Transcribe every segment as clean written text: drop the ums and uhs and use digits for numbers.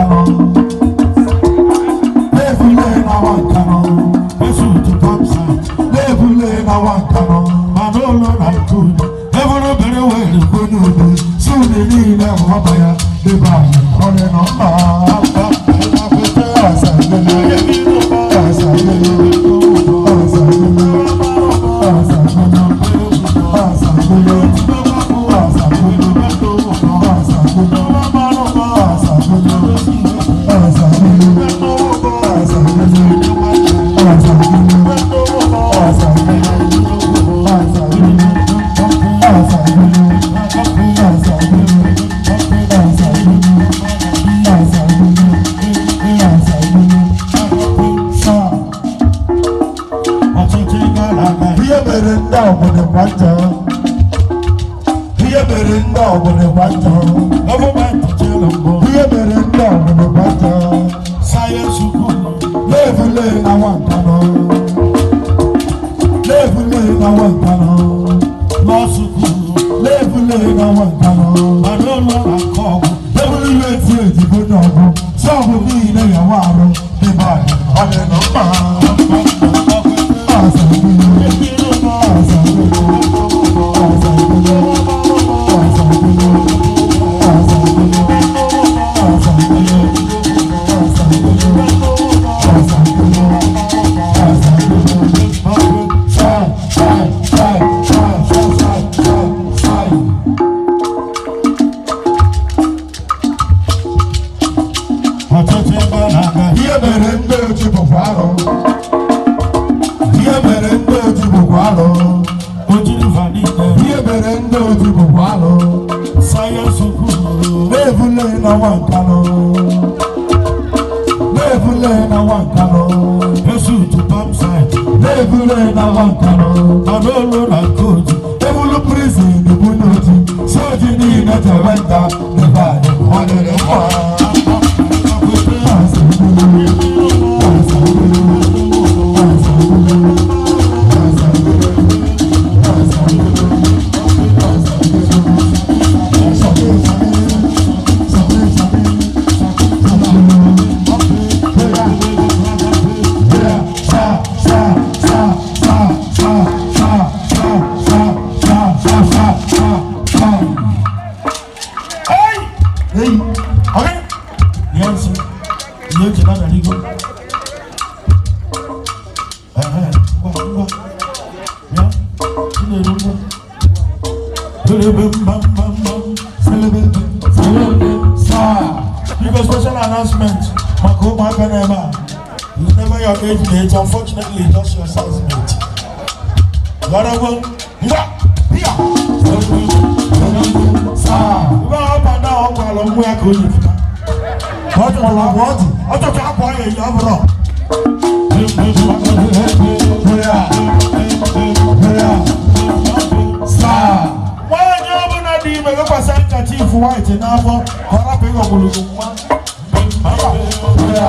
Nkanụ, na-ebule na nwa Nkanụ, Esutu pamsa, na-ebule na nwa Nkanụ, mana ụlọ na nkuni, eburu bere were kwenye ube, si unu niile nghọba ya, debe anyị ọ dị nọ mma. Asa gbele, asa gbele, asa gbele, asa gbele, asa gbele, asa gbele, asa gbele, asa gbele, asa gbele, asa gbele, asa gbele, asa gbele, asa gbele, asa gbele, asa gbele, asa gbele, asa gbele, asa gbele. Saa. Ọchịchị gara aga, Ihe mere ndị obodo kwa njọ. Ihe mere ndị obodo kwa njọ. Gọọmenti chere mbụ, Ihe mere ndị obodo kwa njọ. Science school, Na-ebule na nwa Nkanụ. Na-ebule na nwa Nkanụ. Law school, Na-ebule na nwa Nkanụ. Mana ụlọ na nke ọgwụ, Ebulu ihe eti ejigbo n'ọgụ. Sọọbụ niile ya wa arụ. Debe anyị ọ dị nọ mma. Asa gbele, asa gbele, asa gbele, asa gbele, asa gbele, asa gbele, asa gbele, asa gbele, asa gbele. Sai, sai, sai, sai, sai, sai, sai, sai. Ọchịchị gara aga, Ihe mere ndị oji bụkwa arụ. Ihe mere ndị oji bụkwa arụ. Ojiri vanile, Ihe mere ndị oji bụkwa arụ. Science school, Na-ebule na nwa Nkanụ. Na-ebule na nwa Nkanụ. Esutu pamsa, Na-ebule na nwa Nkanụ. Mana ụlọ na nke oji, Ebulu prison bụ n'oji. Si oji niile jewe nta. Debe anyị ọ dịrị mma. Asa gbele, asa gbele, asa gbele, asa gbele, asa gbele, asa gbele. Sabe, sabe, sabe, sabe, sabe. Sa, sa, sa, sa, sa, sa, sa, sa, sa, sa, sa, sa, sa. Hey! Hey, Okay? Yes, ihe eji na garigo. Ehe, ngwa, ngwa. Bịa, Chinedu, ngwa. Selebe mba mba mba, selebe, selebe, saa. Biko, special announcement maka ụmụaka n'ebe a. It's never your age mate, unfortunately, just your size mate. Ghọrọgwo, ngwa, bịa. Selebe, selebe, saa. Ibe ahụ up and down, ọ gwara mmụ ya ka o yi pụta. Ọ tụrụ agwa ọ dị. Ọtụtụ akwa ya eyi ọ bụrụ. Hụya, hụya, saa. Nwaanyị ọbụla dị ime wekwasị handkerchief white n'afọ ka ọ rapụ ịghọgburu gị nwa. Hụya, hụya,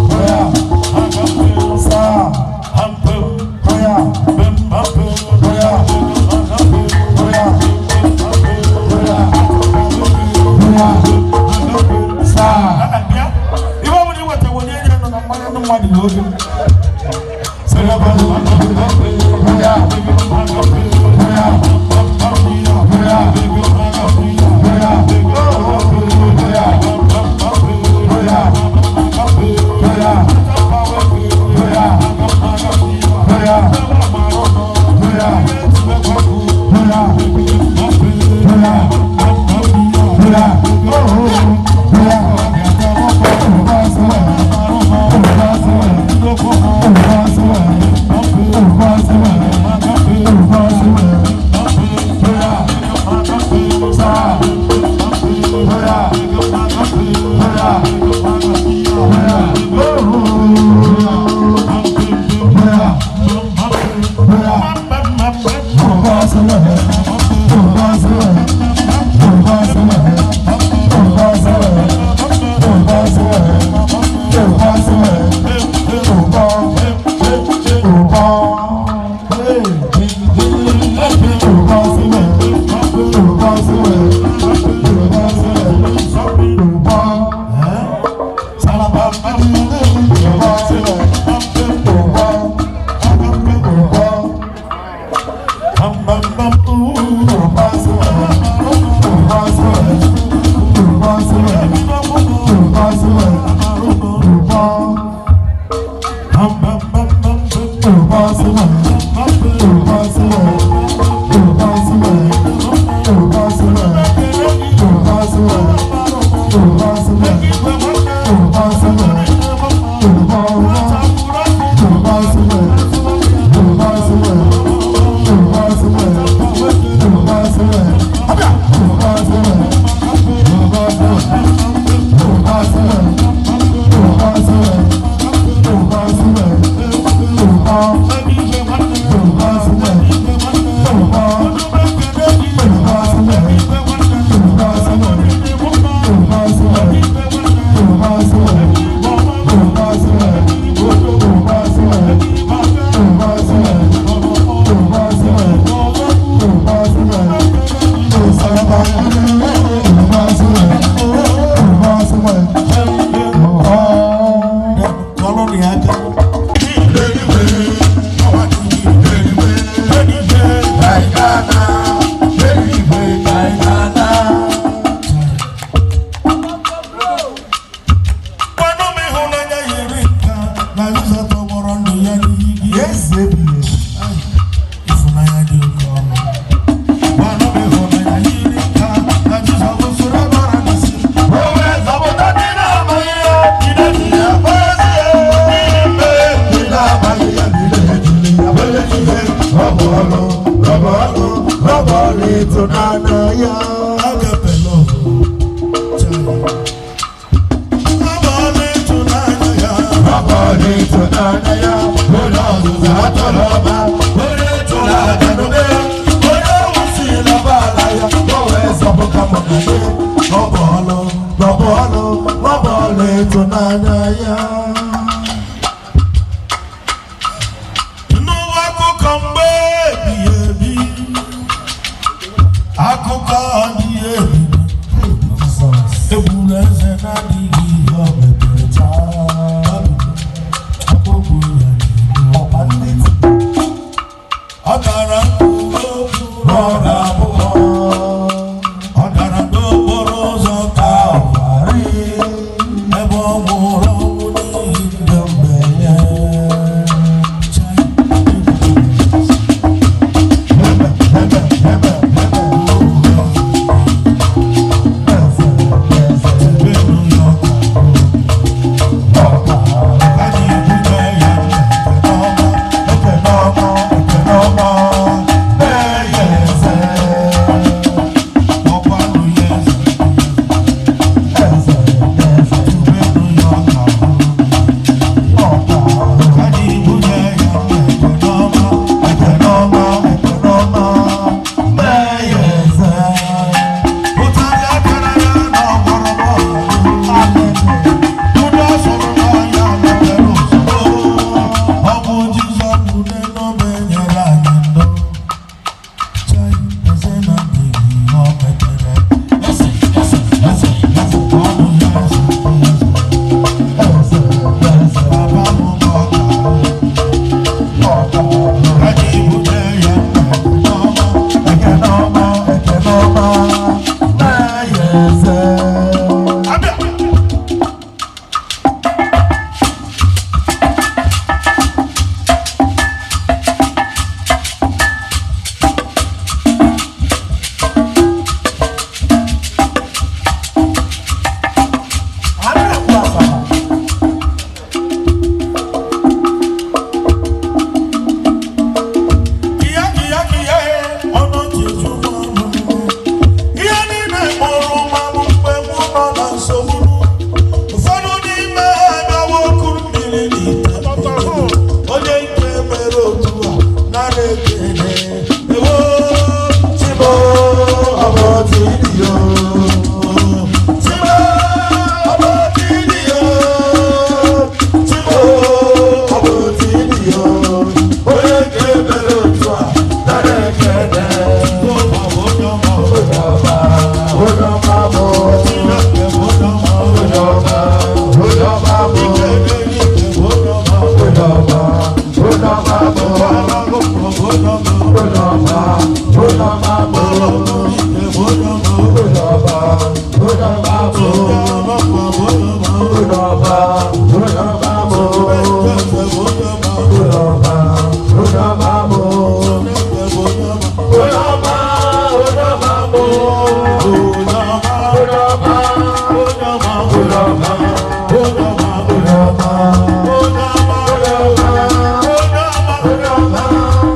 hụya, saa. Hụya, hụya, hụya, hụya, hụya, saa. Bịa. Ibe ọbụla i weta wenye nye nọ na mmanya ndị mmadụ n'oge. Hụya, hụya, hụya, hụya, hụya, hụya, hụya, hụya, hụya, hụya, hụya, hụya, hụya, hụya.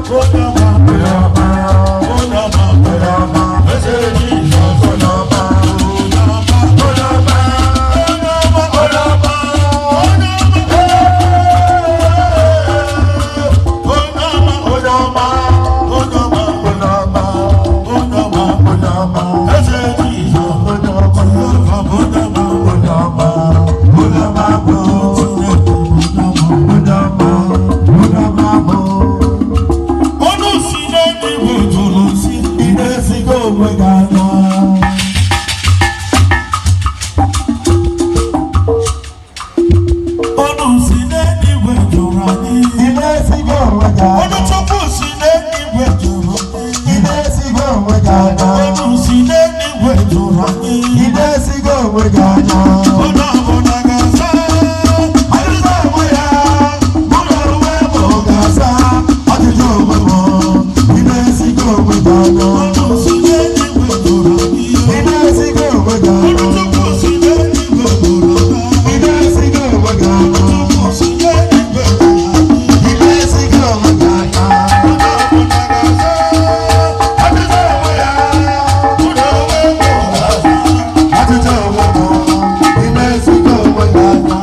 Onye ọma. onwe gị anya. Onye ọbụla ga-asa ajụjụ onwe ya, mụ na onwe m Ga-asa ajụjụ onwe m. Ị na-esigo onwe gị anya. Ọnụ si n'eluigwe bụrụ Ị ihe. na-esigo onwe gị anya. Ọnụ Chukwu si n'eluigwe bụrụ Ị na-esigo onwe gị anya. Chukwu si n'eluigwe bụrụ Ị na-esigo onwe gị anya. Onye ọbụla ga-asa ajụjụ onwe ya, mụ na onwe m ga-asa. Ajụjụ onwe m. Ị na-esigo onwe gị anya.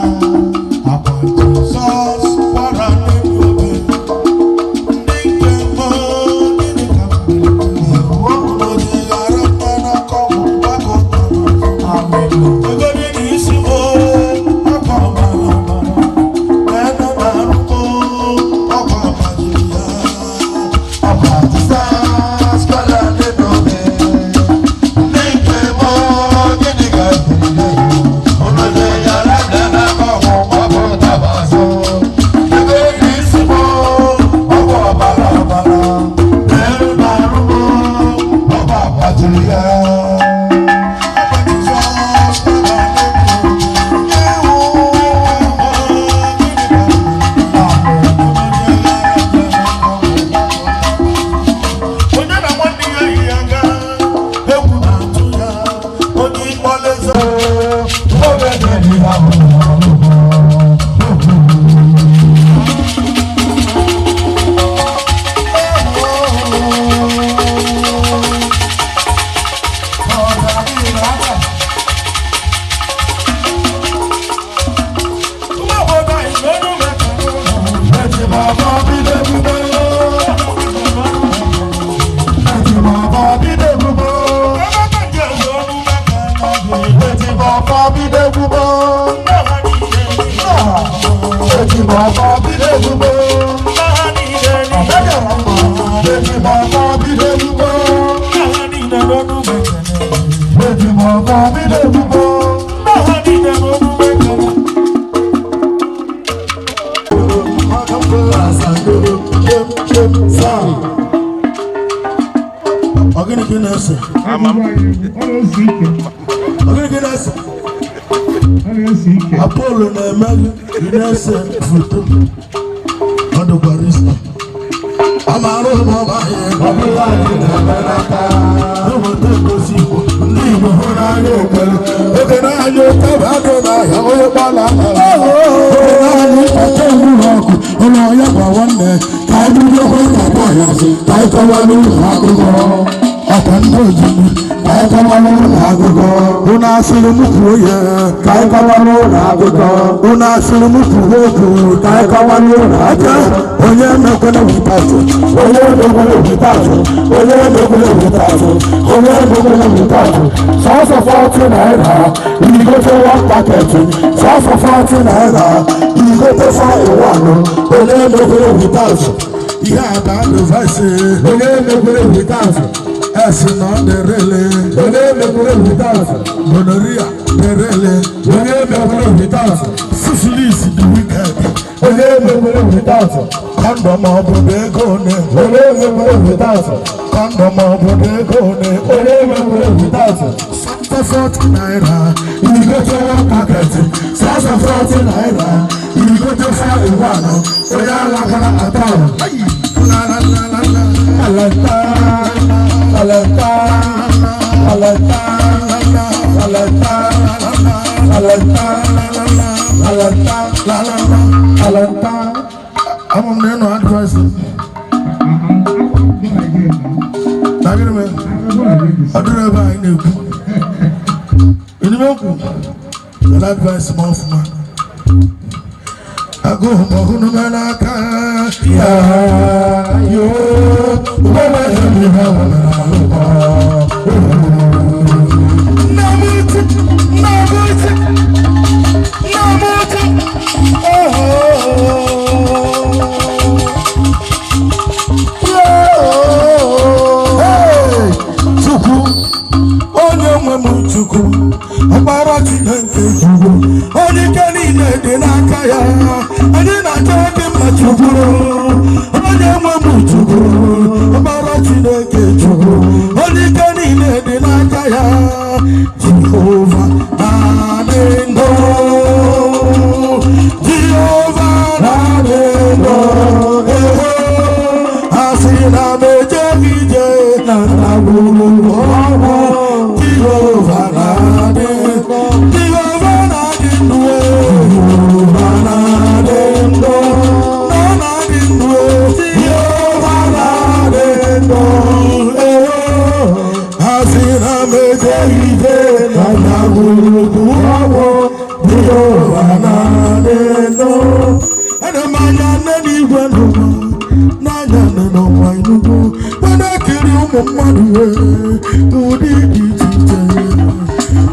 Akwa Jizọs kwara n'elu obe, ndị nke mbụ gịnị ka m mere? Unu jighara mkpanaka ọgwụ gbakọta Amen. Egodi n'isi m ọkwa ọbara ọbara, n'enu na-arụ m ọkwa agbajiri ya. Ọkwa Jizọs kwara n'elu obe. Ndị nke m, gịnị ka m mere? Unu jighara mkpanaka ọgwụ gbakọta m azụ. Ebe isi m, ọkwa ọbara ọbara. N'elu na-arụ m, ọkwa agbajiri ya. Akwa Jizọs kwara n'elu obe, Ewo. gịnị ka m mere? Onye na nwanne ya yi aga, egwu na-atụ ya, onye ịkpọleze. Ụmụ obodo anyị n'olu mekara ụlọ. Ebe ka nje olu mekara gị. Ndị ọha niile niile. Ndị ọha niile niile. Ndị ọha niile n'olu mekara. Ndị ọha niile n'olu mekara. Ọ gịnị ka ị na-ese? Ọ na-esi ike. Ọ gịnị ka ị na-ese? Ọ na-esi ike. Apollo na-eme gị, ị na-ese foto. Ọ dịkwa riski. Amaara ụmụ ọba eweta egosi Igbo. Ndị Igbo hụrụ n'anya okwere oge na-anya ụtaba agụ n'ahịa onye gbala ala oge na-anya ịkpata ụlọ ọkụ ụlọ ya gwa nwanne ka anyị bido kwe ka bọọ ya ka anyị kọwa n'ụlọ akụkọ ọkwa ndị ojimi ka anyị kọwa n'ụlọ akụkọ unu asịrị m kwuo ya ka anyị kọwa n'ụlọ akụkọ unu asịrị m kwuo okwu ka anyị kọwa n'ụlọ akụkọ onye emekwela witazụ onye emekwela witazụ onye emekwela witazụ onye emekwela witazụ sọsọ 40 naira igote one packet sọsọ 40 naira igote 4 in 1 onye emekwela witazụ Ihe a bụ advaịsị. onye emekwela witazụ Esi na ọ dịrịlị. onye emekwela witazụ Gonorrhea dịrịlị. onye emekwela witazụ Syphilis dị wicked. onye emekwela witazụ Kọndọm ọ bụ na ego one? onye emekwela witazụ Kọndọm ọ bụ na ego one? onye emekwela witazụ Sọsọ 40 naira. igote one packet sọsọ 40 naira igote 4 in 1 onye alakwara atọrọ La la la la la. alanta alanta alanta alanta alanta alanta La la la. alanta Ama m na ịnọ advaịsị. Go again now. Na gịnị mere? Go again. Ọ dịrị ebe anyị na-ekwu. Ịnụme okwu? Were advaịsị m ọfụma. Agụụ m ọhụrụ m n'aka. Ya yo ụgbọala ndị ha nwere alụkọ. Nna m uche, nna m uche, nna m uche. Hey! Chukwu, onye nwe m Chukwu, ọkpara Chineke Chukwu, onye ike niile dị n'aka ya, anyị na-achọ dị mma Chukwu, onye nwe m Chukwu, ọkpara Chineke Chukwu, onye ike niile dị n'aka ya, Jehova na Ndagwurugwu ọnwụ, Jehova na-adị ndụ. Ana m anya nne n'igwe n'ụwa, n'anya nne n'ụwa inugwu, mana ekiri ụmụ mmadụ wee ụdị dị iche iche.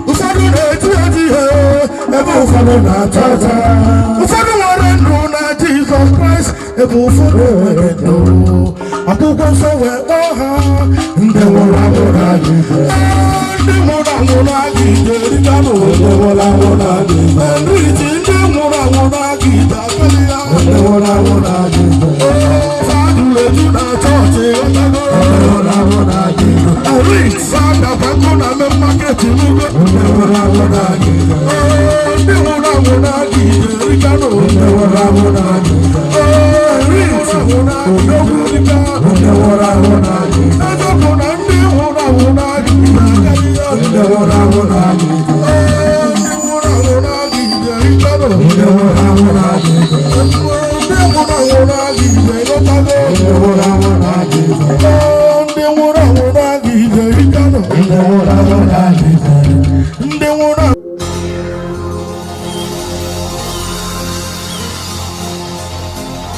Ụfọdụ na-eti eti ihe, ebe ụfọdụ na-ata ata. Ụfọdụ nwere ndụ na Jizọs Kraịst, ebe ụfọdụ nwere ndụ. Akwụkwọ Nsọ wee kpọọ ha ndị nwụrụ anwụ na Jizọs. Ndị nwụrụ anwụ na Jizọs erika n'ụwa. Ndị nwụrụ anwụ na Jizọs. Ndị ndị nwụrụ anwụ na Jizọs akali ya. Ndị nwụrụ anwụ na Jizọs. Fadụrụ eju na chọọchị ọtago. Ndị nwụrụ anwụ na Jizọs. Eri sadakwa na main market n'ugbo. Ndị nwụrụ anwụ na Jizọs. Ndị nwụrụ anwụ na Jizọs erika n'ụwa. Ndị nwụrụ anwụ na Jizọs. Eri odogwu erika. Ndị nwụrụ anwụ na Jizọs. Eziokwu na ndị nwụrụ anwụ na Jizọs akali ya. Ndị nwụrụ anwụ na Jizọs. Ndị nwụrụ anwụ na Jizọs erika n'ụwa. Ndị nwụrụ anwụ na Jizọs. Ndị nwụrụ anwụ na Jizọs erikago. Ndị nwụrụ anwụ na Jizọs. Ndị nwụrụ anwụ na Jizọs erika n'ụwa. Ndị nwụrụ anwụ.